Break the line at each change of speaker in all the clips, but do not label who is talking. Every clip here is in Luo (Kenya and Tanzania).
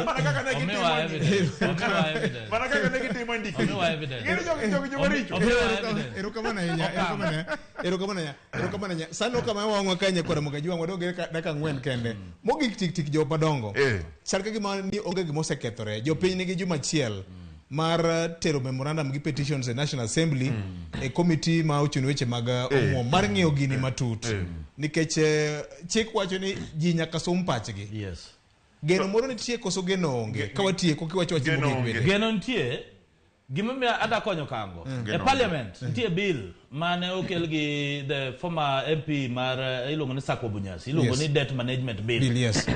Mana kaka ne gitimo
Omiwa evidence. Omiwa evidence.
Mana kaka ne gitimo e ndiko.
Omiwa evidence.
Ing'e ni jogi jogi joma richo.
Omiwa evidence.
Erokamano ahinya, erokamano ahinya, erokamano ahinya, erokamano ahinya. Sano kama wang'wa ka nyakwara Mogaji wang'wa dong' gi dakika 4 kende. Mogik tik tik jo madongo. Chal ka gima ni onge gima osekethore. Jopiny nigi juma achiel mar tero memorandum gi petitions e National Assembly e committee ma ochung' ne weche mag omuom mar ng'iyo gini matut. Nikech chik wacho ni ji nyaka sum pachgi.
Yes.
Geno moro nitie koso geno onge? Ka watieko kiwacho wach
Geno
mogik
onge.
bende.
Geno nitie. Gimomiyo adwa konyo Kango. E
Geno
parliament nitie bill mane okel gi the former MP mar iluongo ni Sakwa Bunyasi, iluongo ni debt management bill.
Bill, yes.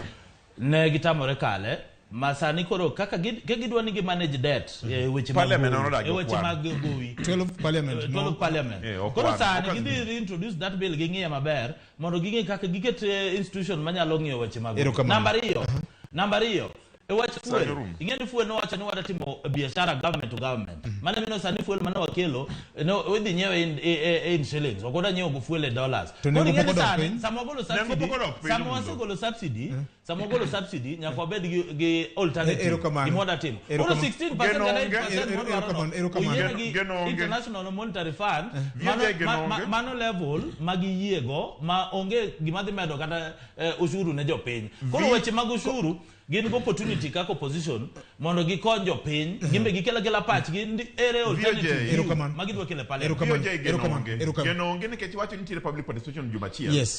Ne gitamore kale ma sani koro kaka ka gidwa ni gi manage debt e weche mag
Parliament
gowi,
nodagi
e weche
okwan.
mag gowi.
12 parliament.
12 parliament.
Ok
Koro
wan.
sani
Ok
gidhi reintroduce that bill ging'iye maber mondo ging'e kaka giket institution manyalo ng'iyo weche mag gowi.
Erokamano.
Namba ariyo, namba ariyo, e wach fuel.
Sani orumo.
Ing'e ni fuel nowacho ni wadwa timo biashara government to government. Mano mino sani fuel mane wakelo ne idhi nyiewe in shillings. Ok wadwa nyiewo go fuel e dollars.
To
Koro
nengo
ing'e
pok
ni
odok
sani
piny?
sama wagolo
Nengo
subsidy,
pok odok piny,
sama
Omulo.
wasegolo subsidy, sama wagolo subsidy nyaka wabed gi alternative.
Erokamano.
Gima wadwa timo. Koro
Erokamano.
16% kata
Geno onge.
8% mwadwaro no,
Erokamano, erokamano.
oyiene gi
Geno onge.
International Monetary Fund,
VJ geno onge.
mano level ma giyiego ma onge gima dhi medo kata ushuru ne jopiny. Koro weche mag ushuru gin gi opportunity kaka opposition mondo gikony jopiny, gin be gikel akela pachgi ere alternative view
Erokamano.
ma gidwa kelo e parliament.
Erokamano.
VJ geno
Erokamano.
onge.
Erokamano.
Geno onge nikech iwacho ni nitiere public participation juma achiel.
Yes.